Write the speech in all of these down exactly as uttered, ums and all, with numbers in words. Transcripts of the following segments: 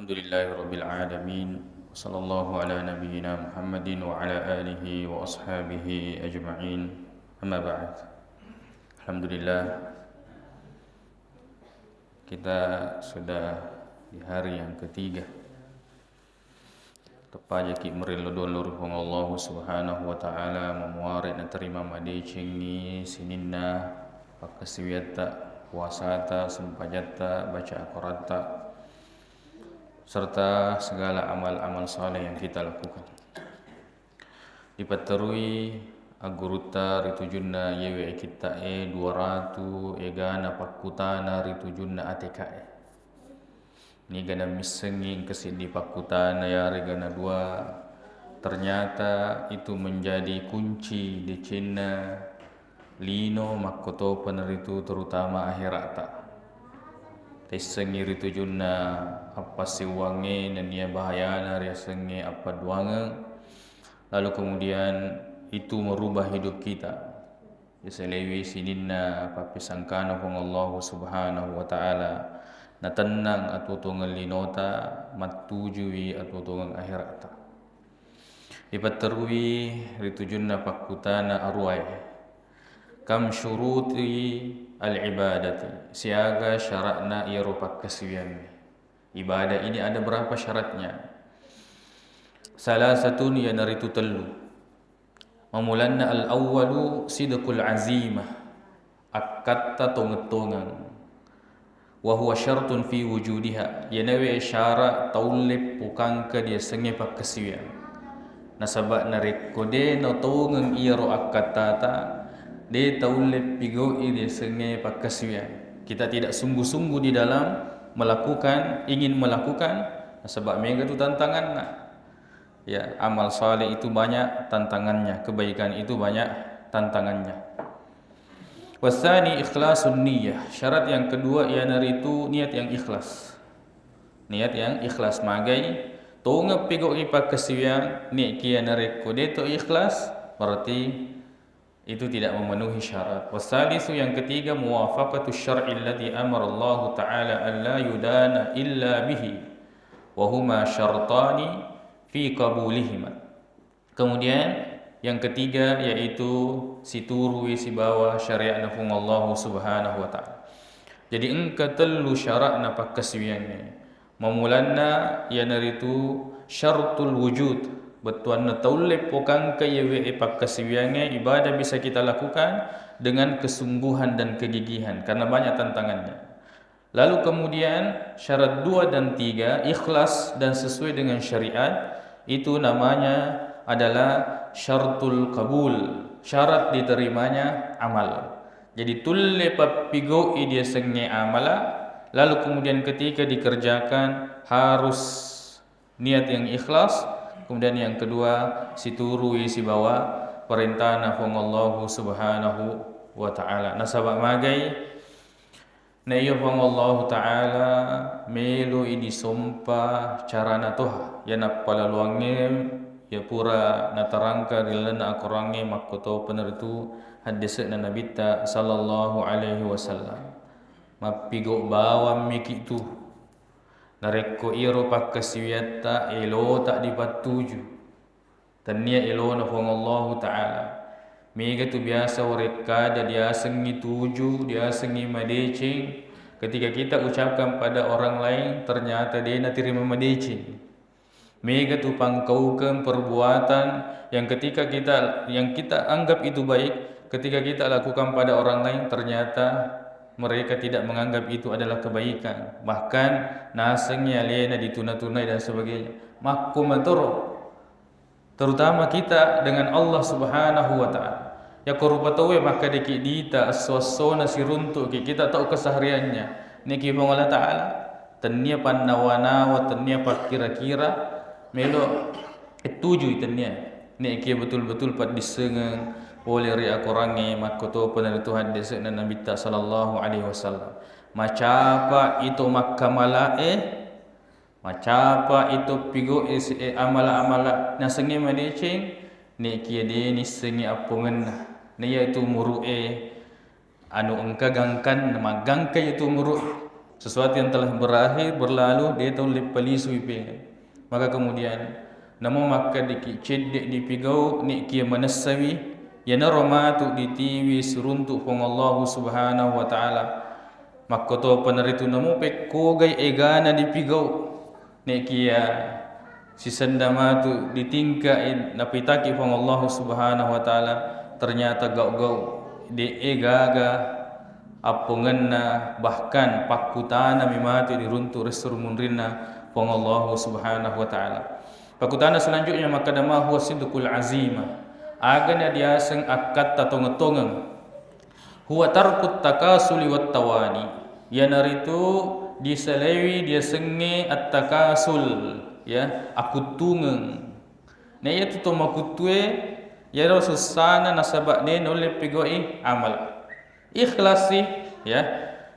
Alhamdulillahirabbil alamin. Wassallallahu ala nabiyyina Muhammadin wa ala alihi wa ashabihi ajma'in. Amma ba'd. Alhamdulillah, kita sudah di hari yang ketiga. Teppajaki merillo dollo ri Puang Allahu Subhanahu wa Ta'ala, mamuare naterima madecengngi sininna pakkasiwiatta, puasata, sempajatta, baca akoratta, serta segala amal-amal saleh yang kita lakukan. Dipatterui aggurutta ri tujunna yewe kitta'e dua ratu egana pakkutana ri tujunna A T K e. Niga namissengngi engka siddi pakkutana yarega nadua, ternyata itu menjadi kunci decenna lino makkotopana ritu, terutama akhera'ta. Taissengngi ri tujunna appassiwangnge nennia bahayana riasengnge appaduangeng, lalu kemudian itu merubah hidup kita. Iselewi sininna pappesangkana Puang Allahu Subhanahu wa Ta'ala, natennang atuo-tuongeng linota, mattujui atuo-tuongeng akhera'ta. Ipatterui ri tujunna pakkutana aruwae, kam syuruti al-ibadati, siaga syara'na iyaro pakkasiwiyangnge. Ibadah ini ada berapa syaratnya? Salasatun, iyanaritu tellu. Mamulanna al-awwalu sidqul azimah, akkatta tongeng-tongeng. Wa huwa syartun fi wujudiha, iyanawe syara taulle pukangka diasengnge pakkasiwiang. Nasaba narekko de natongeng iyaro akkattata, de taulle pigau'i diasengnge pakkasiwiang. Kita tidak sungguh-sungguh di dalam melakukan, ingin melakukan, nasaba mega tu tantanganna. Ya, amal saleh itu banyak tantangannya, kebaikan itu banyak tantangannya. Wasani ikhlasun niyyah. Syarat yang kedua iyanaritu niat yang ikhlas. Niat yang ikhlas, magai tongeng pigau'i pakkasiwiang, niat kia narekko deto ikhlas, berarti itu tidak memenuhi syarat. Wasalisu, yang ketiga, muwafaqatu syar'i alladzi amara Allah Ta'ala alla yudana illa bihi, wa huma syartani fi qabulihima. Kemudian yang ketiga yaitu siturui sibawa syariatna Puang Allahu Subhanahu wa Ta'ala. Jadi engka tellu syara'na pakkasiwiyangnge. Mamulanna iyanaritu syartul wujud, bettuanna taulle pokangka iyawe pakkasiwiyangnge ibadah bisa kita lakukan dengan kesungguhan dan kegigihan karena banyak tantangannya. Lalu kemudian syarat dua dan tiga ikhlas dan sesuai dengan syariat, itu namanya adalah syartul qabul, syarat diterimanya amal. Jadi tulle pappigau'i diasengnge amala, lalu kemudian ketika dikerjakan harus niat yang ikhlas, kemudian yang kedua siturui sibawa perintahna Puang Allahu Subhanahu wa Ta'ala. Nasaba magai na iya Puang Allahu Ta'ala meloi disompa carana toha, iya nappalaluangnge, iya pura natarangka ri lalenna akorangnge makkotopana ritu haddese'na Nabitta sallallahu alaihi wasallam. Mappigau bawang miki tu. Narekko iyaro pakkasiwiatta elota dipattuju, tennia elona Puang Allahu Ta'ala. Mega tu biasa warekkada diasengngi tuju, diasengngi madeceng. Ketika kita ucapkan pada orang lain, ternyata de naterima madeceng. Mega tu pangkaukeng perbuatan yang ketika kita, yang kita anggap itu baik, ketika kita lakukan pada orang lain, ternyata mereka tidak menganggap itu adalah kebaikan. Bahkan nasengngi alena dituna-tunai dan sebagainya. Makko matoro, terutama kita dengan Allah Subhanahu wa Ta'ala. Yakko rupa tauwe makkadeki dita esso-essona siruntuki kita tau kesehariannya. Niki Puang Allah Ta'ala, tennia pannawa-nawa, tennia pakkira-kira, melo ettujui tennia. Nekia betul-betul paddissengeng pole ri akorangnge, makkotopana ri tu haddese'na Nabitta sallallahu alaihi wasallam. Macapa ito makkamalae, macapa ito pigo ese-, e, amala-amala nasengnge madeceng, nekia de nissengi appongenna. Naiya itu umuru'e anu engka gangkan, maggangka itu umuru. Sesuatu yang telah berakhir, berlalu, de tau leppalisui pe. Maka kemudian, namo makkediki cedde dipigau, nekia manessawi, iyanaro matu ditiwi siruntu Puang Allahu Subhanahu wa Ta'ala. Makkotopa naritu namo pekkogai egana dipigau. Nekia sisenda matu ditingkai napitaki Puang Allahu Subhanahu wa Ta'ala, ternyata gau-gau de gaga appongenna, bahkan pakkutana mi matu diruntu ressu rumunrinna Puang Allahu Subhanahu wa Ta'ala. Pakkutana selanjutnya makkeda, ma huwa sidqul azimah? Aga na diaseng akkatta tongeng-tongeng? Huwa tarkut takasuli wat tawani. Iyanaritu disalaiwi diasengnge at-takasul, ya, akuttungeng. Na iyatu to makuttue, iyaro sussana nasaba de naulle pigau'i amala. Ikhlasi, ya.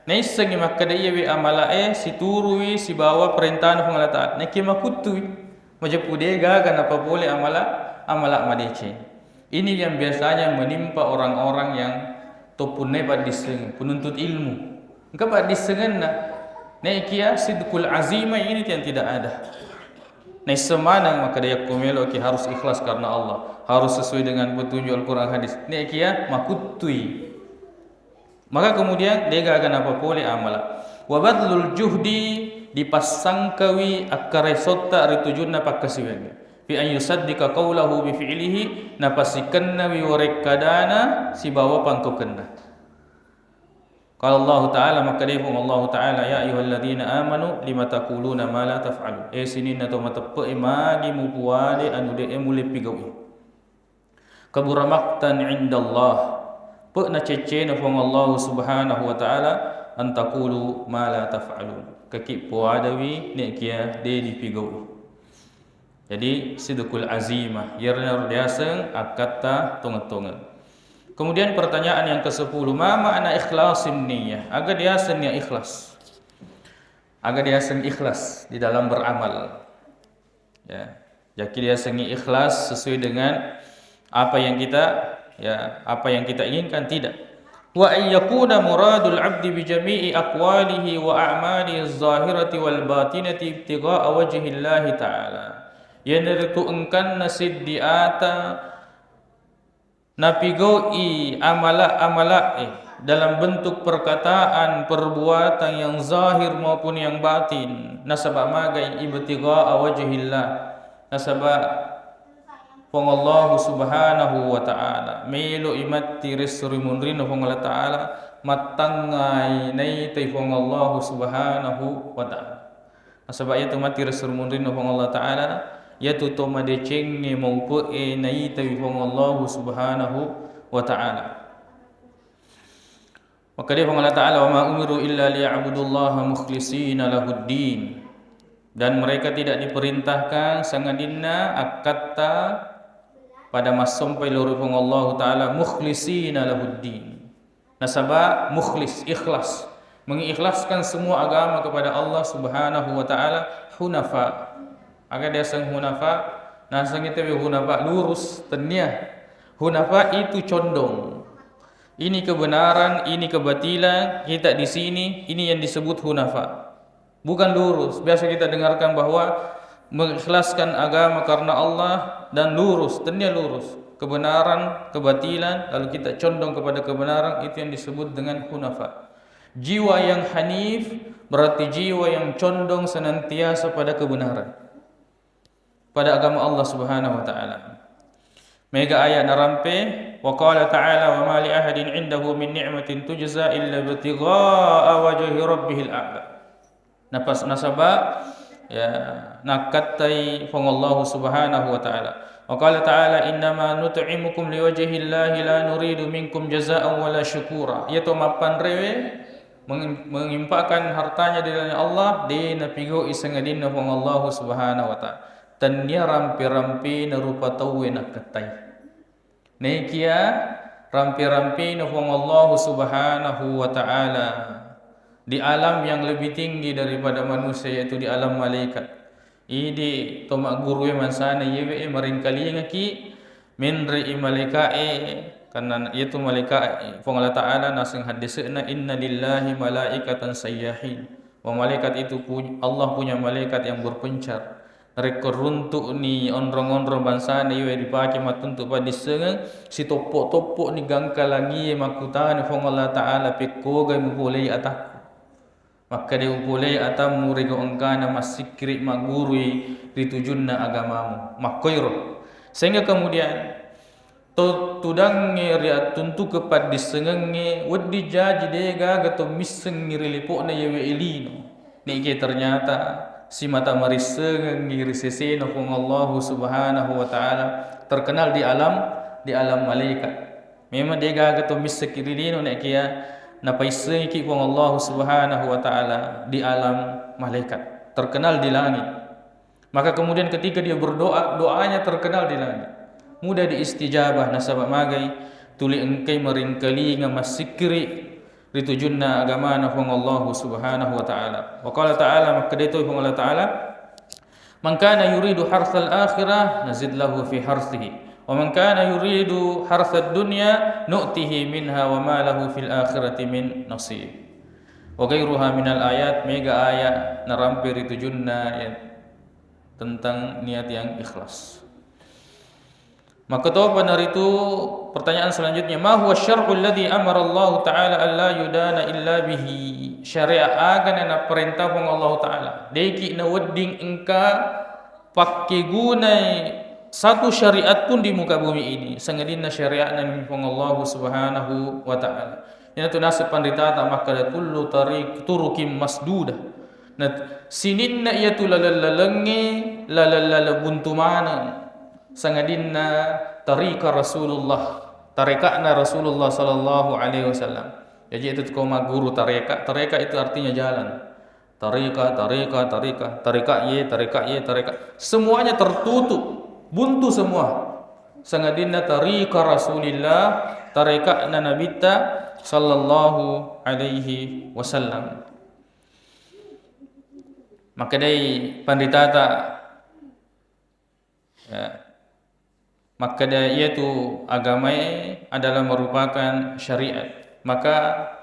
Naissengngi makkeda iyawe amalae siturui sibawa perintana Puang Allah Ta'ala. Naiki makuttui, majeppu de gaga napapole amala, amala madeceng. Ini yang biasanya menimpa orang-orang yang toppunnai paddisseng, penuntut ilmu. Engka paddissengenna. Naikia sidqul azimah ini yang tidak ada. Naisseng maneng makkeda yakko meloki harus ikhlas karena Allah, harus sesuai dengan petunjuk Al-Quran hadis. Naikia makuttui. Maka kemudian de gaga napapole amala. Wa badlul juhdi, dipassangkawi akkaresotta ri tujunna pakkasiwiangnge. Fi an yusaddiqa qaulahu bi fi'lihi, napasikennawi warekkadana sibawa pangkokenna. Qala Allahu Ta'ala, makkeda Puang Allahu Ta'ala, ya ayyuhalladzina amanu lima taquluna ma la taf'alun. Eh sininna to mateppe'e, magi mupuade anu de'e mulle pigau'i. Kabura maqtan indallah. Pe'na ceccena Puang Allahu Subhanahu wa Ta'ala, an taqulu ma la taf'alun. Kaki poadawi nekia de dipigau'i. Jadi sidqul azimah, iyarena diaseng akkatta tongeng-tongeng. Kemudian pertanyaan yang kesepuluh, ma makna ikhlasin niyah? Aga diaseng niat ikhlas? Aga diaseng ikhlas di dalam beramal? Ya. Jadi diasengi ikhlas sesuai dengan apa yang kita, ya, apa yang kita inginkan, tidak. Wa ayyakuna muradul abdi bi jami'i aqwalihi wa a'malihi zahirati wal batinati ibtigha'a wajhillahi ta'ala. Iyanaritu engkanna siddi ata napigau'i amala-amala'e dalam bentuk perkataan, perbuatan yang zahir maupun yang batin, nasaba magai ibtigha'a wajhillah, nasaba Puang Allahu Subhanahu wa Ta'ala, melo'i matti ressu ri munrinna Puang Allah Ta'ala, mattangngai naitai Puang Allahu Subhanahu wa Ta'ala. Nasaba iyatu matti ressu ri munrinna Puang Allah Ta'ala, iyatu to madecengnge maupe'e naitawi Puang Allahu Subhanahu wa Ta'ala. Makkeda Puang Allah Ta'ala, wa ma umiru illa liya'budullaha mukhlishina lahuddin. Dan mereka tidak diperintahkan sangadinna akkatta pada massompai lao ri Puang Allahu Ta'ala mukhlishina lahuddin. Nasaba mukhlis, ikhlas. Mengikhlaskan semua agama kepada Allah Subhanahu wa Ta'ala, hunafa. Aga diaseng hunafa? Nasengngi tabe hunafa lurus, tennia. Hunafa itu condong. Ini kebenaran, ini kebatilan, kita di sini, ini yang disebut hunafa. Bukan lurus. Biasa kita dengarkan bahwa mengikhlaskan agama karena Allah dan lurus, tennia lurus. Kebenaran, kebatilan, lalu kita condong kepada kebenaran, itu yang disebut dengan hunafa. Jiwa yang hanif berarti jiwa yang condong senantiasa pada kebenaran, pada agama Allah Subhanahu wa Ta'ala. Mega ayat narampe, wa qala ta'ala, wa ma li ahadin indahu min ni'matin tujza illa ibtigha'a wajhi rabbihil a'la. Napas-, nasaba, ya, nakkattai Puang Allahu Subhanahu wa Ta'ala. Wa qala ta'ala, innama nut'imukum liwajhillahi la nuridu minkum jazaa'an wala syukura. Iya to mappanrewe, meng-, menginfakkan hartanya di jalan Allah, de napigau'i sangadinna Puang Allahu Subhanahu wa Ta'ala. Tennia rampe-rampena rupa tauwe nakkattai. Naikia rampe-rampena Puang Allahu Subhanahu wa Ta'ala di alam yang lebih tinggi daripada manusia, yaitu di alam malaikat. Idi to maggurue mansana, iyewe maringkalingaki, menre i malaikae, karena iyatu malaika Puang Allah Ta'ala naseng haddese'na, inna lillahi malaikatan sayyahin. Malaikat itu pu-, Allah punya malaikat yang berpencar. Narekko runtu'ni onrong-onrong bangsana iwe ripake mattuntu paddissengeng, sitoppo-toppo'ni gangka langie makkutana Puang Allah Ta'ala, "Pekkogai mupolei atakku?" Makkeda, "Upolei atammu ri gau engkana massikkiri maggurui ri tujunna agamamu." Makkoiro. Sehingga kemudian to tudangnge ri attuntukeng paddissengengnge wedding jaji degaga to missengngi ri lepo'na yewe lino. Nike ternyata simata marissengengngi ri sesena Puang Allahu Subhanahu wa Ta'ala, terkenal di alam, di alam malaikat. Memang degaga to misseki ri lino, nekia napaissengiki Puang Allahu Subhanahu wa Ta'ala di alam malaikat, terkenal di langit. Maka kemudian ketika dia berdoa, doanya terkenal di langit. Mudah diistijabah, nasaba magai tuli engkai maringkalinga massikkiri ri tujunna agamana Puang Allahu Subhanahu wa Ta'ala. Wa qala ta'ala, makkeda to Puang Allah Ta'ala, "Man kana yuridu harthal akhirah nazid lahu fi harthihi, wa man kana yuridu harthad dunya nu'tihi minha wa ma lahu fil akhirati min nasib." Wa ghairuha minal ayat, mega ayat narampe ri tujunna, ya, tentang niat yang ikhlas. Makkotopa naritu pertanyaan selanjutnya, "Ma huwa syar'u alladhi amara Allahu Ta'ala alla yudana illa bihi?" Syariat aga na naparentah Puang Allahu Ta'ala? Deiki nawedding engka pakkegunai satu syariat pun di muka bumi ini, sangadinna syariatna Puang Allahu Subhanahu wa Ta'ala. Iyanatu naseng panritata makkeda, "Kullu tariq turukim masduda." Nah, sininna iyatu laleng-lalengnge, laleng-laleng buntu maneng. Sangadinna tariqa Rasulullah, tareka'na Rasulullah sallallahu alaihi wasallam. Jaji itu ko magguru tareka, tareka itu artinya jalan. Tareka, tareka, tareka, tareka ye, tareka ye, tareka. Semuanya tertutup, buntu semua. Sangadinna tariqa Rasulillah, tareka'na Nabitta sallallahu alaihi wasallam. Makkedai panritata, ya, makkeda iyatu agamae adalah merupakan syariat. Maka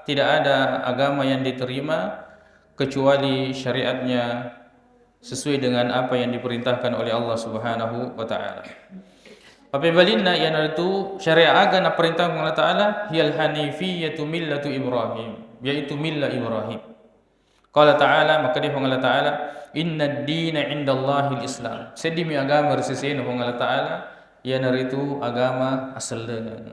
tidak ada agama yang diterima kecuali syariatnya sesuai dengan apa yang diperintahkan oleh Allah Subhanahu wa Ta'ala. Pappebalinna, iyanaritu syariat aga naperintah Allah Ta'ala, "Hiyal hanifiyatu millatu Ibrahim," yaitu milla Ibrahim. Qala Ta'ala, makkeda Puang Allah Ta'ala, "Innad dina indallahil Islam." Seddimi agama ri sesena Puang Allah Ta'ala, iyanaritu agama asellengeng.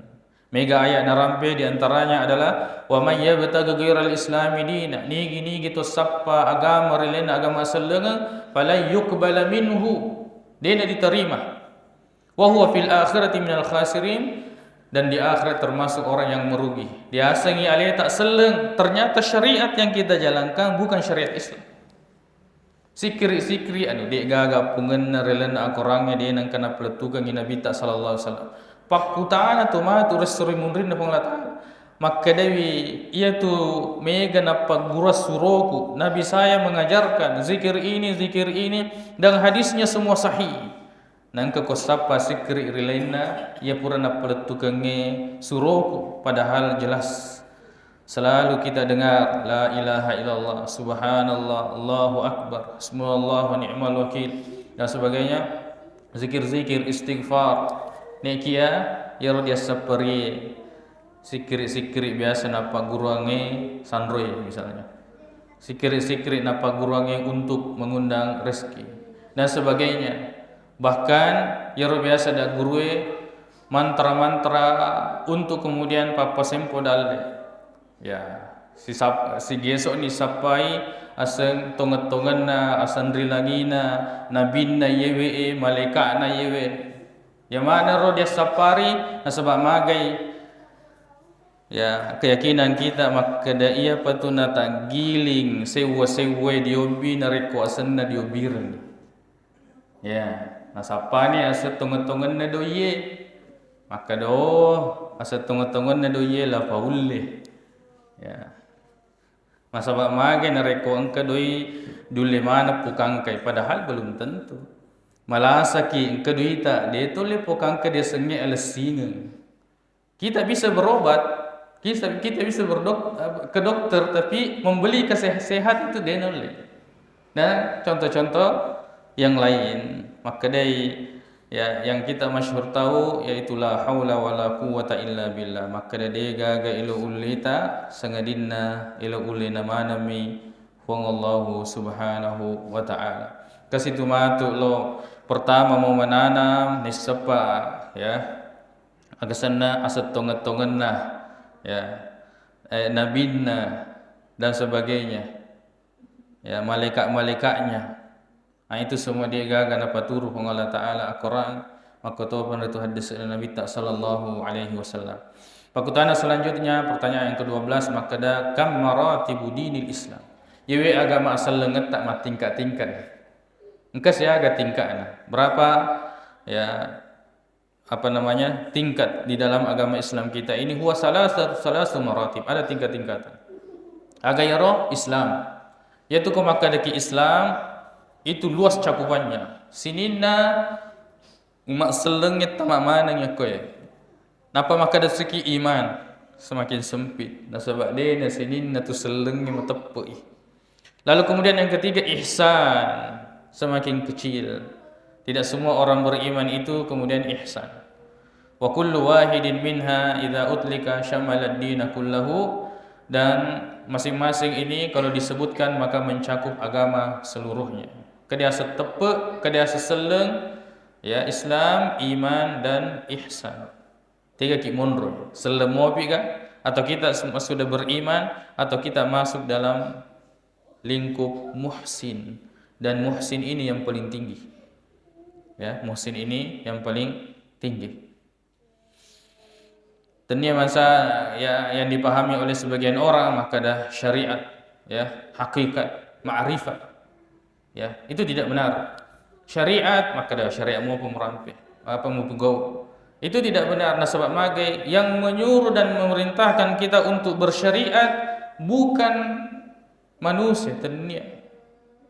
Mega ayat narampe, di antaranya adalah, "Wa may yabtaghi ghairal islami dina," nigi-nigi to sappa agama ri lainna agama asellengeng, "falan yuqbala minhu," dena diterima. "Wa huwa fil akhirati minal khasirin," dan di akhirat termasuk orang yang merugi. Diasengi aleta selleng, ternyata syariat yang kita jalankan bukan syariat Islam. Sikkiri-sikkiri, anu, de gaga pungenna ri lalenna akorangnge, de nengka napalettukengngi Nabitta sallallahu alaihi wasallam. Pakkutana to matu ressuroi munrinna Puang Allah Ta'ala. Makkedawi, "Iyatu mega nappaggura suroku, Nabi saya mengajarkan zikir ini, zikir ini, dan hadisnya semua sahih." Nengka ko sappa sikkiri ri lainna, iya pura nappalettukengnge suroku, padahal jelas selalu kita dengar, "La ilaha illallah, subhanallah, Allahu akbar, hasbunallahu wa ni'mal wakil," dan sebagainya. Zikir-zikir, istighfar. Nekia, iyaro diassapparie. Sikkiri-sikkiri biasa nappagguruangnge sanroi, misalnya. Sikkiri-sikkiri nappagguruangnge untuk mengundang rezeki dan sebagainya. Bahkan, iyaro biasa daggurue mantra-mantra untuk kemudian pappasempo dalle. Ya, sisap-, sigeso'ni sappai aseng tongeng-tongenna, aseng rilangina, nabinna yewe e, malaika'na yewe. Ya manaro diassappari, nasaba magai. Ya, keyakinan kita makkeda, iyapatu nataggiling sewwa-sewwae diobbi narekko asenna diobbireng. Ya, nasappani aseng tongeng-tongenna doiye. Makkeda, "Oh, aseng tongeng-tongenna doiye la paulle." Ya. Nasaba mage narekko engka doi diulle maneng pukangkai, padahal belum tentu. Malasaki engka doita, de tolle pukangka diasengnge alessingeng. Kita bisa berobat, Kita, kita bisa berdok-, ke dokter, tapi membeli kesehat itu de' nulle. Dan contoh-contoh yang lain. Makkedai, ya, yang kita masyhur tahu, yaitu la haula wala quwwata illa billah. Makkeda de' gaga elo ulleta, sangadinna elo ullena maneng mi Puang Allahu Subhanahu wa Ta'ala. Kasitu matu lo pertama mau menanam, nisseppa, ya, aga senna asettongeng-tongenna, ya, eh, nabinna, dan sebagainya, ya, malaikat-malaikatnya. Nah, itu semua de' gaga napaturu Puang Allah Ta'ala Al-Quran, makkotopa ritu hadis Nabitta sallallahu alaihi wasallam. Pakutana selanjutnya, pertanyaan yang kedua belas, makkeda, kam maratibu dinil Islam? Yewe agama asellengetta mattingkat-tingkat. Engka siaga tingkatna? Berapa, ya, apa namanya, tingkat di dalam agama Islam kita ini? Huwa salasa, salasu maratib, ada tingkat-tingkatan. Aga iyaro Islam. Yaitu ko makkedaki Islam, itu luas cakupannya. Sininna umma sellengnge tama maneng yakko e. Napa makkeda siki iman semakin sempit, nasaba de' na sininna tu sellengnge mateppe'i. Lalu kemudian yang ketiga, ihsan, semakin kecil. Tidak semua orang beriman itu kemudian ihsan. Wa kullu wahidin minha idza utlika syamalad dina kullahu, dan masing-masing ini kalau disebutkan maka mencakup agama seluruhnya. Kediasa teppe, kediasa selleng, ya, Islam, iman, dan ihsan. Tiga ki monro, selleng mopi ga? Atau kita sem-, sudah beriman, atau kita masuk dalam lingkup muhsin. Dan muhsin ini yang paling tinggi. Ya, muhsin ini yang paling tinggi. Tennia masa, ya, yang dipahami oleh sebagian orang, makkeda syariat, ya, hakikat, ma'rifat. Ya, itu tidak benar. Syariat, makkeda syariat mopa murampe, apa mupegau. Itu tidak benar. Nasaba magai, yang menyuruh dan memerintahkan kita untuk bersyariat bukan manusia, tennia.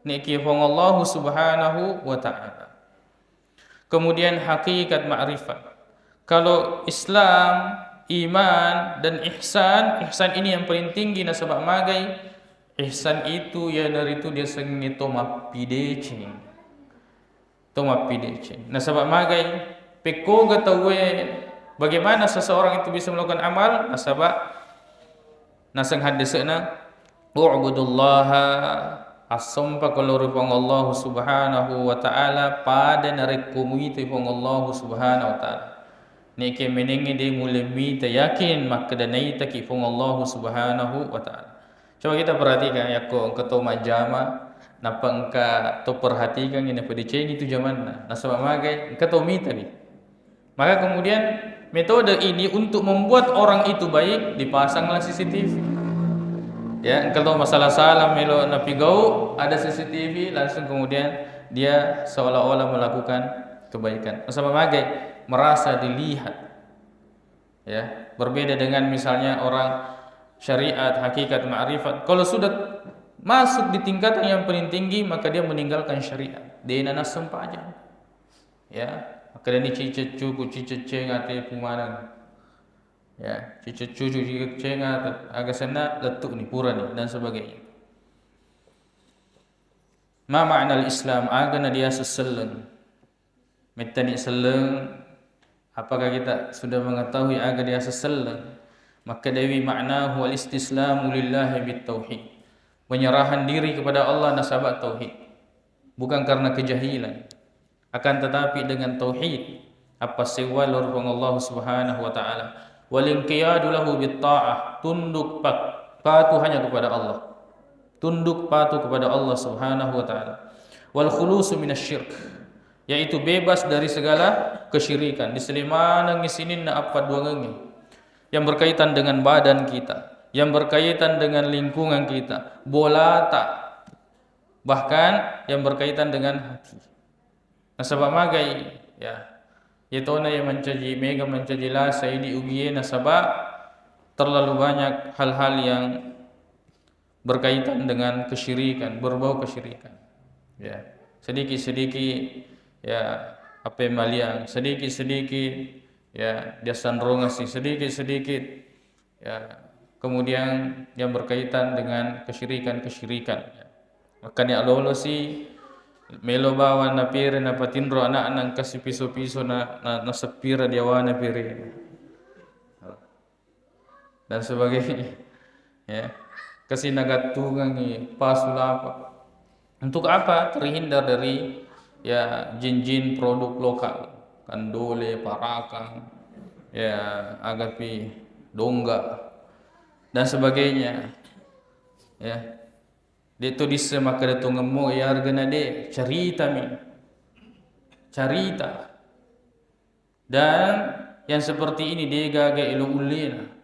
Niki Puang Allahu Subhanahu wa Ta'ala. Kemudian hakikat ma'rifat. Kalau Islam, iman, dan ihsan, ihsan ini yang paling tinggi, nasaba magai, ihsan itu iyanaritu diasengnge to mappideceng. To mappideceng. Nasaba magai, pekkoga tauwe, bagaimana seseorang itu bisa melakukan amal? Nasaba naseng haddese'na, "U'budullaha," assompako lao ri Puang Allahu Subhanahu wa Ta'ala, pada narekko muitai Puang Allahu Subhanahu wa Ta'ala. Nekke menengnge de mulle mita, yakin makkeda naitaki Puang Allahu Subhanahu wa Ta'ala. Coba kita perhatikan, yakko engka to majjama, nappa engka to perhatikan, napadecengi tu jamanna. Nasaba magai, engka to mita mi. Maka kemudian metode ini untuk membuat orang itu baik, dipasanglah C C T V. Ya, engka to masalah-salah melo napigau, ada C C T V, langsung kemudian dia seolah-olah melakukan kebaikan. Nasaba magai, merasa dilihat. Ya, berbeda dengan misalnya orang syariat, hakikat, ma'rifat. Kalau sudah masuk di tingkatan yang paling tinggi, maka dia meninggalkan syariat. De na nassempajang. Ya, makkeda ni ciceccuku, ciceccenga te pumaneng. Ya, ciceccuku, ciceccenga te, aga senna lettu ni, pura ni, dan sebagainya. Ma ma'nal Islam, aga na diaseng selleng? Mettani selleng, apakah kita sudah mengetahui aga diaseng selleng? Makkedai, ma'nahu al-istislamu lillahi bit tauhid. Penyerahan diri kepada Allah nasaba tauhid. Bukan karena kejahilan. Akan tetapi dengan tauhid, appassewwa lao ri Puang Allah Subhanahu wa Ta'ala. Wal inqiyadu lahu bit ta'ah, tunduk pa-, patuh hanya kepada Allah. Tunduk patuh kepada Allah Subhanahu wa Ta'ala. Wal khulusu minasy syirk, yaitu bebas dari segala kesyirikan. Diselimanengi sininna appaduangengnge yang berkaitan dengan badan kita, yang berkaitan dengan lingkungan kita, bolata, bahkan yang berkaitan dengan hati. Nasaba magai, ya, yetona ya mancaji, mega mancaji lasa idi ugie, nasaba terlalu banyak hal-hal yang berkaitan dengan kesyirikan, berbau kesyirikan. Ya, sedikit-sedikit, ya, apa yang maliang, sedikit-sedikit, ya, dia sanrongasi, sedikit-sedikit, ya, kemudian yang berkaitan dengan kesyirikan-kesyirikan. Makkani alolosi melo bawang napere napatinro anakna engka sipiso-piso na, na, naseppira diawana pere dan sebagainya. Ya. Kasi nagattungengi pasu lapa. Untuk apa? Terhindar dari, ya, jin-jin produk lokal, kandole, parakang, ya, agapi, dongga, dan sebagainya. Ya. De' to disse makkeda tongemmo, ya, argana de', caritami. Carita. Dan yang seperti ini de' gaga elo ullena.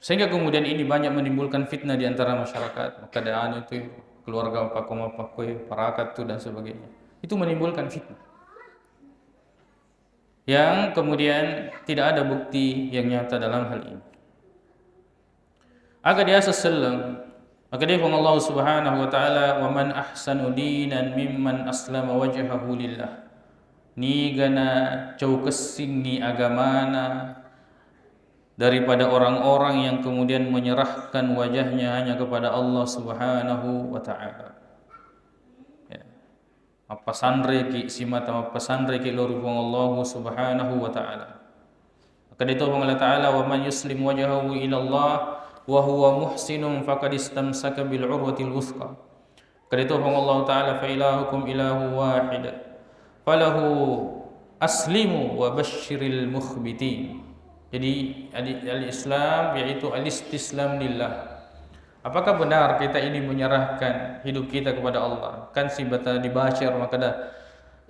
Sehingga kemudian ini banyak menimbulkan fitnah di antara masyarakat. Makkeda anu itu keluarga mapakko-mapakko, parakat tu dan sebagainya. Itu menimbulkan fitnah. Yang kemudian tidak ada bukti yang nyata dalam hal ini. Aga diaseng selleng, makkeda Puang Allah Subhanahu wa Ta'ala, "Wa man ahsanu dinan mimman aslama wajhahu lillah." Nigana cau kessingngi agamana daripada orang-orang yang kemudian menyerahkan wajahnya hanya kepada Allah Subhanahu wa Ta'ala. Ya. Mappasanreki, simata mappasanreki lao ri Puang Allahu Subhanahu wa Ta'ala. Makkeda to Puang Allah Ta'ala, "Wa man yuslim wajhahu ila Allah wa huwa muhsinun faqad istamsaka bil urwatil wuthqa." Makkeda to Puang Allah Ta'ala, "Fa ilahukum ilahu wahid, falahu aslimu wa basyiril mukhbitin." Jadi, al-, al-Islam yaitu al-istislam lillah. Apakah benar kita ini menyerahkan hidup kita kepada Allah? Kan sibata dibaca makkeda,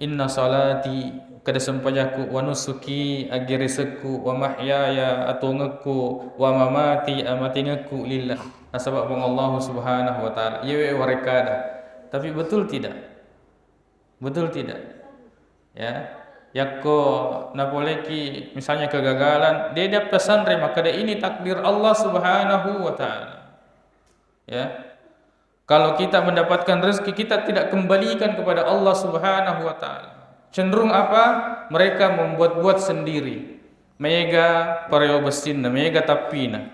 "Inna salati," kada sempajakku, "wa nusuki," aggeresekku, "wa mahyaya," atongekku, "wa mamati," amatingekku, "lillah." Nasaba Puang Allah Subhanahu wa Ta'ala. Iyawe warekkada. Tapi betul tidak? Betul tidak? Ya. Yakko napoleki misalnya kegagalan, de' diappasanre makkeda ini takdir Allah Subhanahu wa Ta'ala. Ya. Kalau kita mendapatkan rezeki, kita tidak kembalikan kepada Allah Subhanahu wa Ta'ala. Cenderung apa? Mereka membuat-buat sendiri. Mega pareo bessinna, mega tappina.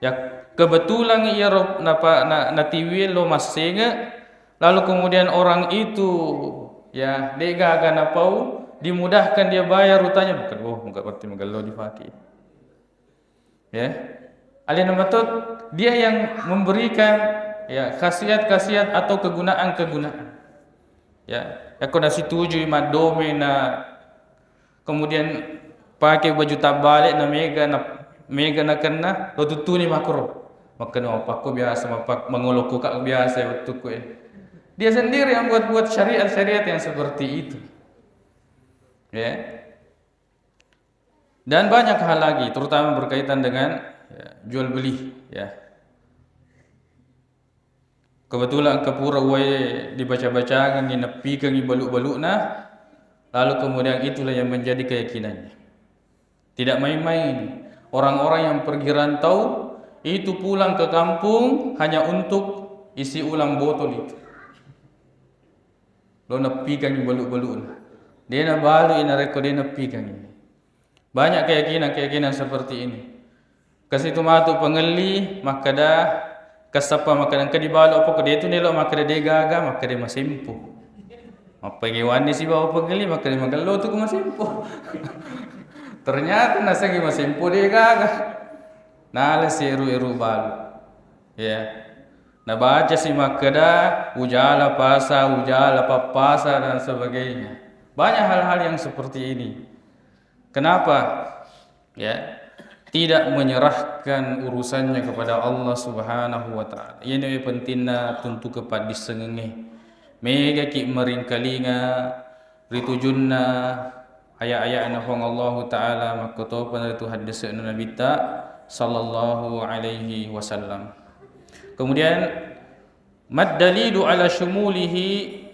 Ya, kebetulan iyaro napa-, na-, natiwie lo massenge, lalu kemudian orang itu, ya, de' gaga napau, dimudahkan dia bayar utangnya, bukan, oh, enggak berarti magello dipake. Ya. Alena mato, dia yang memberikan, ya, khasiat-khasiat atau kegunaan-kegunaan. Ya, yakko nasitujui maddome na, kemudian pake baju tabbale na mega na, mega nakenna, lo tuttuni makkoro. Makkeda mapakko biasa, mapak-, mangolokko ka biasa wettukku, eh. Dia sendiri yang buat-buat syariat-syariat yang seperti itu. Ya. Dan banyak hal lagi, terutama berkaitan dengan, ya, jual beli, ya. Kebetulan engka pura uwae dibaca-bacangengi, neppikengi balu-baluna, lalu kemudian itulah yang menjadi keyakinannya. Tidak main-main. Orang-orang yang pergi rantau itu pulang ke kampung hanya untuk isi ulang botol itu. Lo neppikengi balu-baluna. De' nabalu i narekko de' neppikengi. Banyak keyakinan-keyakinan seperti ini. Kasitu matu pengelli makkeda, kasappa makkeda engka dibalu apa, ko de' tu nelo makkeda de' gaga, makkeda masempo. Mappengewanni sibawa pengelli makkeda magello tu ko masempo. Ternyata nasengi masempo de' gaga. Nala si eru-eru balu. Ya. Nabaca si makkeda, ujala pasa, ujala pappasa, dan sebagainya. Banyak hal-hal yang seperti ini. Kenapa? Ya, tidak menyerahkan urusannya kepada Allah Subhanahu wa Ta'ala. Iyana pentingna tuntu kepaddissengengnge. Megaki meringkalinga ritujunna aya-aya'na Puang Allahu Ta'ala, makkotopa ritu haddese'na Nabitta sallallahu alaihi wasallam. Kemudian, mad dalilu ala syumulihi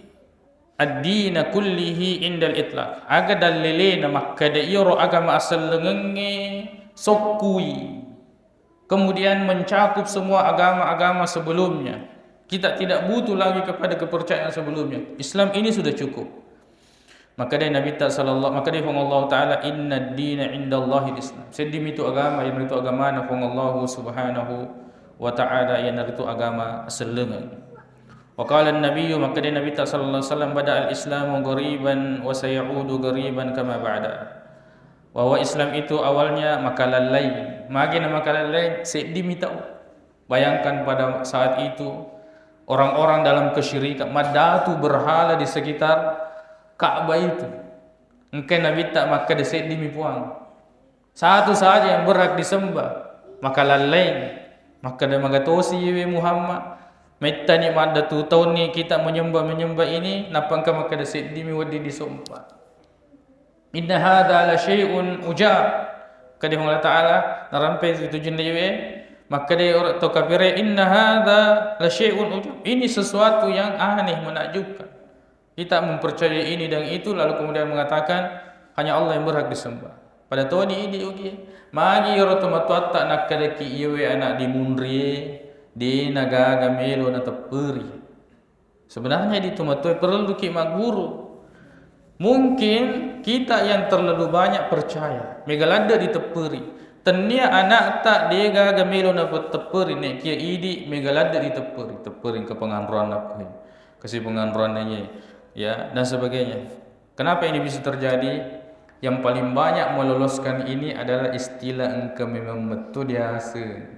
ad-dina kullihi indal itlaq. Aga dallelena makkeda iyaro agama asellengengnge sokkui. Kemudian mencakup semua agama-agama sebelumnya. Kita tidak butuh lagi kepada kepercayaan sebelumnya. Islam ini sudah cukup. Makkeda Nabitta sallallahu, makkeda Puang Allah Ta'ala, "Inna dina indallahil Islam." Seddimi tu agama, iyanaritu agamana Puang Allah Subhanahu wa Ta'ala, iyanaritu agama asellengeng. Wa qala an-nabiyyu, makkeda Nabitta sallallahu alaihi wasallam, "Bada al-Islamu ghariban wa sayaudu ghariban kama bada." Bahwa Islam itu awalnya makalallai. Magi na makalallai? Seddimi tau. Bayangkan pada saat itu, orang-orang dalam kesyirikan, maddatu berhala di sekitar Ka'bah itu. Engka Nabitta makkeda seddimi Puang. Satu saja yang berhak disembah, makalallai. Makkeda magatosi iyewe Muhammad. Mettani maddatu taunni kita menyembah-menyembah ini, nappa engka makkeda seddimi wedding disompa. "Inna hadza la syai'un ujab." Kadi Allah Ta'ala narampe tujunna iyewe, makkeda orang to kapire, "Inna hadza la syai'un ujab." Ini sesuatu yang aneh, menakjubkan. Kita mempercayai ini dan itu, lalu kemudian mengatakan, "Hanya Allah yang berhak disembah." Pada toni idi ugi. Magi iyaro tomatoatta nakkedaki iyewe anak dimunrie, de nagaga melo natepperi. Sebenarnya idi tomatoae perelluki magguru. Mungkin kita yang terlalu banyak percaya, mega ladde ditepperi. Tennia anakta de gaga melo natepperi, nekia idi mega ladde ditepperi. Tepperi engka penganroanna koe, kasi penganroanna ye, ya, dan sebagainya. Kenapa ini bisa terjadi? Yang paling banyak meloloskan ini adalah istilah engka memang mettu diaseng.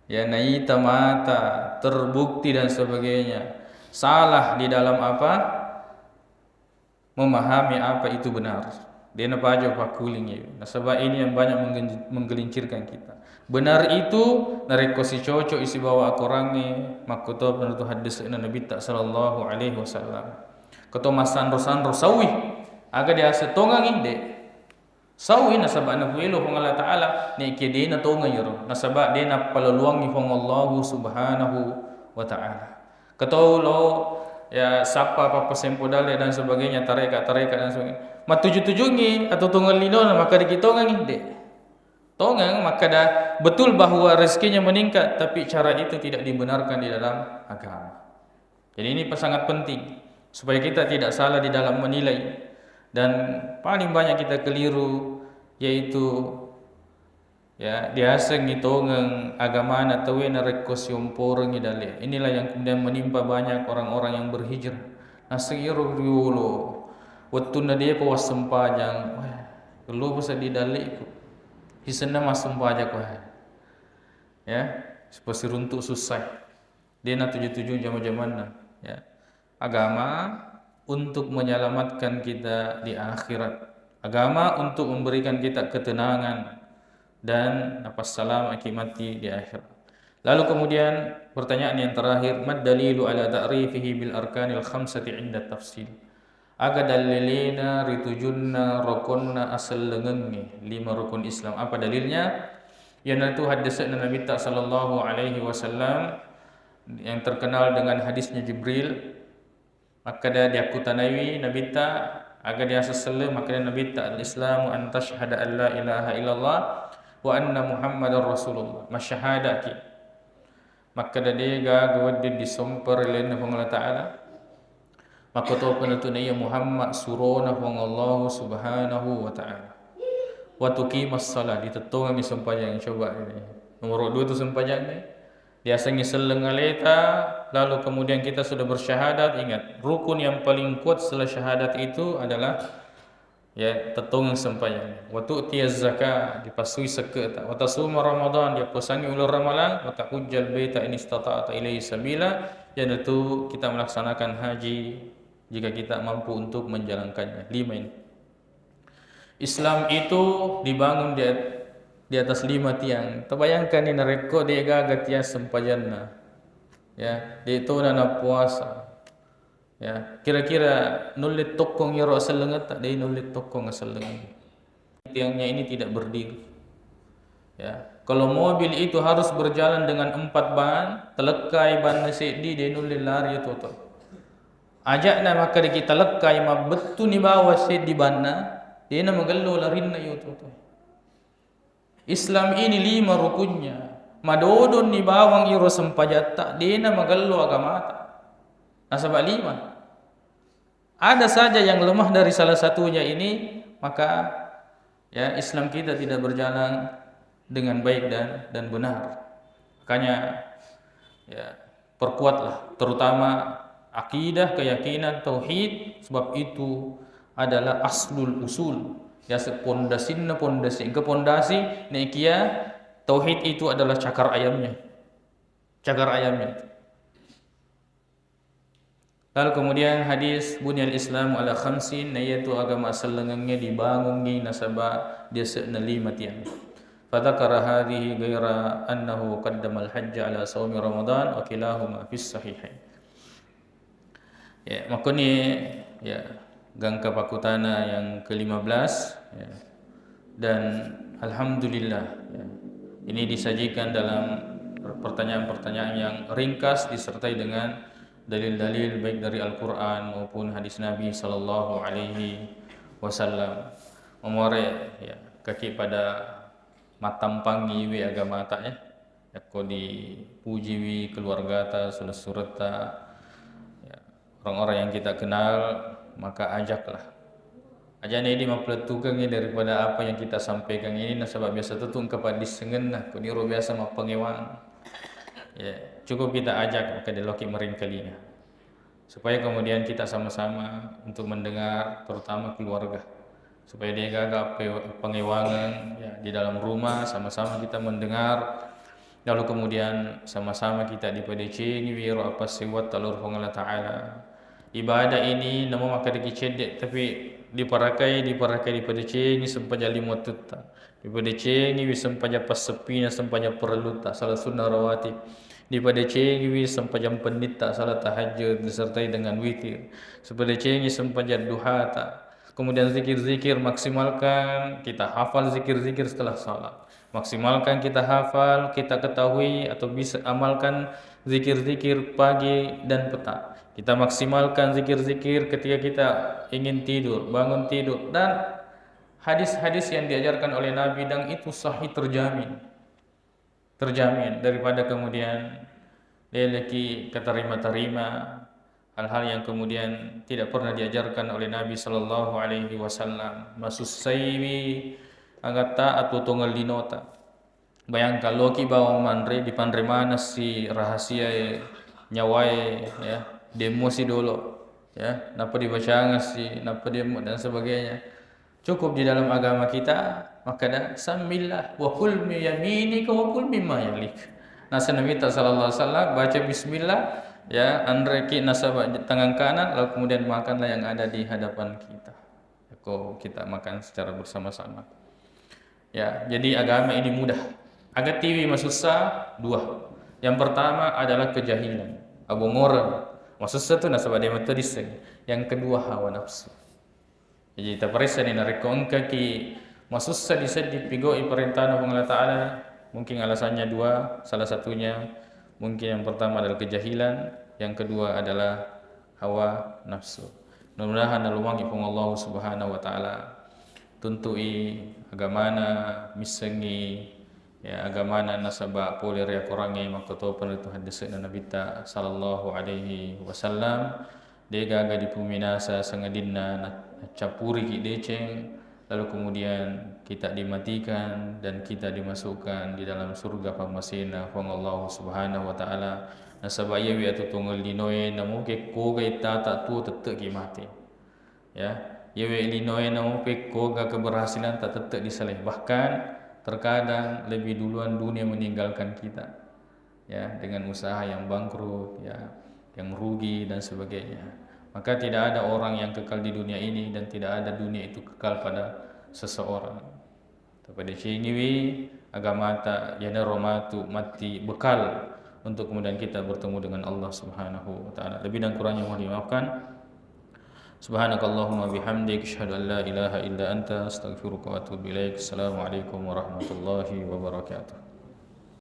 Ya, naita mata, terbukti dan sebagainya. Salah di dalam apa? Memahami apa itu benar. De napaja pakkuling iye. Nasaba ini yang banyak menggen-, menggelincirkan kita. Benar itu narekko sicocok isi bawa akorangnge, makkuto menurut hadis Nabitta sallallahu alaihi wasallam. Keto massanro-sanro sawi, aga diaseng tongengi, de. Sawi nasaba napuelo Puang Allah Ta'ala, nekia de natongeng iyaro. Nasaba de nappaloluangngi Puang Allahu Subhanahu wa Ta'ala. Keto lo, ya, sappa pappasempo dalle dan sebagainya, tareka-tareka dan sebagainya. Matuju-tujungi atau tongeng linona, maka dikitongengi, de. Tongeng, makkeda betul bahwa rezekinya meningkat, tapi cara itu tidak dibenarkan di dalam agama. Jadi ini sangat penting supaya kita tidak salah di dalam menilai. Dan paling banyak kita keliru, yaitu, ya, diasengngi tongeng agamana tauwe narekko siomporengngi dalle. Inilah yang kemudian menimpa banyak orang-orang yang berhijrah. Naseng iyaro riolo, wettunna depa wassempajang, wah, kellopa seddi dalleku. Sisenna massempajang, wah. Ya, sipasiruntuk sussai. De natuju-tuju jama-jamanna, ya. Agama untuk menyelamatkan kita di akhirat. Agama untuk memberikan kita ketenangan dan napassalamaki mati di akhirat. Lalu kemudian pertanyaan yang terakhir, "Mad dalilu ala ta'rifihi bil arkanil khamsati inda tafsil?" Aga dalilena ritujunna rokonna asellengengnge, lima rukun Islam. Apa dalilnya? Iyanaritu haddese'na Nabitta sallallahu alaihi wasallam yang terkenal dengan hadisnya Jibril. Makkeda diakkutanaiwi Nabitta, aga diaseng selleng, makkeda Nabitta, "Al-Islamu an tashhada an la ilaha illallah wa anna Muhammadar Rasulullah." Masyahadaki. Makkeda de gaga wedding disompa ri lainna Puang Allah Ta'ala. Makkotopa natu naiya Muhammad surona Puang Allah Subhanahu wa Ta'ala. Wa tuqimas shalah, ditettongengi sempajang. Coba ini. Nomor dua itu sempajangnya. Diasengi selleng aleta, lalu kemudian kita sudah bersyahadat. Ingat, rukun yang paling kuat setelah syahadat itu adalah, ya, tettongeng sempajang. Wa tu'tiyaz zakah, dipassui sekke'ta. Wa tasuma Ramadan, diappuasangi uleng Ramalang. Wa tahujjal baita in istata'ta ilaihi sabila, yaitu kita melaksanakan haji jika kita mampu untuk menjalankannya. Lima ini. Islam itu dibangun di at-, di atas lima tiang. Tabayangkan ni narekko de gaga tiang sempajanna. Ya, de tona nappuasa. Ya, kira-kira nulle tokkong iyaro asellengetta? De nulle tokkong asellengeng. Tiangnya ini tidak berdiri. Ya, kalau mobil itu harus berjalan dengan empat ban, telekkai banna seddi, de nulle lari iya toto. Aja'na makkedaki telekkai mabbettuni bawang seddi banna, de na magello larinna iya toto. Islam ini lima rukunnya. Madodonni bawang iro sempajatta, dena magello agamata. Nasaba lima. ada saja yang lemah dari salah satunya ini, maka, ya, Islam kita tidak berjalan dengan baik dan, dan benar. Makanya, ya, perkuatlah, terutama akidah, keyakinan, tauhid, sebab itu adalah aslul usul. Ya, se-, pondasinna pondasi, engka pondasi, nekia tauhid itu adalah cakar ayamnya. Cakar ayamnya. Lalu kemudian hadis, "Bunyal Islamu ala khamsin", naiya tu agama asellengengnge dibangungngi nasaba diase'na lima tiang. Fadzakara hadhihi ghaira annahu qaddamal hajja ala saumi Ramadan, wa kilahuma fis sahihain. Ya, makkoni, ya, gangka pakkutana yang kelima belas, ya. Dan alhamdulillah, ya, ini disajikan dalam pertanyaan-pertanyaan yang ringkas disertai dengan dalil-dalil baik dari Al-Quran maupun hadis Nabi sallallahu alaihi wasallam. Memore, ya, kaki pada matampangi we agamata, ya. Yakko dipujiwi keluargata, surat-suratta, ya, orang-orang yang kita kenal, maka ajaklah. Ajana idi mappalettukengngi daripada apa yang kita sampaikan ini, nasaba biasa tu engka paddissengenna, kuniro biasa mappangewang. Ya, cukup kita ajak, maka deloki meringkalinga. Supaya kemudian kita sama-sama untuk mendengar, terutama keluarga. Supaya degaga pe-, pangewangeng, ya, di dalam rumah, sama-sama kita mendengar, lalu kemudian sama-sama kita dipadecengi wiro apa sewat talur Puang Allah Ta'ala. Ibadah ini namo makkadaki cedde, tapi diparakai, diparakai, dipadecengi sempajang lima wattutta. Dipadecengiwi sempajang passeppina, sempajang parellutta, salat sunnah rawatib. Dipadecengiwi sempajang pennitta, salat tahajud disertai dengan witir. Dipadecengi sempajang duhata. Kemudian zikir-zikir, maksimalkan kita hafal zikir-zikir setelah salat. Maksimalkan kita hafal, kita ketahui atau bisa amalkan zikir-zikir pagi dan petang. Kita maksimalkan zikir-zikir ketika kita ingin tidur, bangun tidur, dan hadis-hadis yang diajarkan oleh Nabi dan itu sahih, terjamin. Terjamin daripada kemudian leleki keterima-terima hal-hal yang kemudian tidak pernah diajarkan oleh Nabi sallallahu alaihi wasallam. Masussaiwi agatta atau tongel linota. Bayangkan, loki bawang manre, dipanre manassi rahasiae nyawae, ya, demmosi dolo, ya, nappa dibacangassi, nappa demmo dan sebagainya. Cukup di dalam agama kita makkeda, "Sammillah wa kul mi yaminika wa kul mimma yalik." Naseng Nabitta sallallahu alaihi wasallam, baca bismillah, ya, anreki nasaba tangan kanan, lalu kemudian makanlah yang ada di hadapan kita. Ko kita makan secara bersama-sama. Ya, jadi agama ini mudah. Aga tiwi masussa, dua. Yang pertama adalah kejahilan. Abongoreng. Masussa tu nasaba de metto disseng. Yang kedua hawa nafsu. Jadi taparessani narekko engkaki masussa disedding pigau'i parentana Puang Allah Ta'ala, mungkin alasannya dua. Salah satunya mungkin yang pertama adalah kejahilan, yang kedua adalah hawa nafsu. Mudah-mudahan nalumangi Puang Allah Subhanahu wa Ta'ala, tuntui agamana, missengi, ya, agamana nasaba pole ri akorangnge makkotopeng ritu haddese'na Nabitta sallallahu alaihi wasallam. Degaga dipuminasa sangadinna na-, naccappuriki deceng, lalu kemudian kita dimatikan dan kita dimasukkan di dalam surga pammasena Puang Allah Subhanahu wa Ta'ala. Nasaba iyawi atuo tongeng linoe, namuke kogai tata tuo tette'ki mate. Ya, iyawe linoe namuke koga keberhasilan tak tette disalai. Bahkan terkadang lebih duluan dunia meninggalkan kita. Ya, dengan usaha yang bangkrut, ya, yang rugi dan sebagainya. Maka tidak ada orang yang kekal di dunia ini dan tidak ada dunia itu kekal pada seseorang. Tapadecengiwi agamata, iyanaro matu matti bekal untuk kemudian kita bertemu dengan Allah Subhanahu wa Ta'ala. Lebih dan kurangnya mohon dimaafkan. Subhanakallahumma bihamdik, asyhadu an la ilaha illa anta, astaghfiruka wa atubu ilaik. Assalamualaikum warahmatullahi wabarakatuh.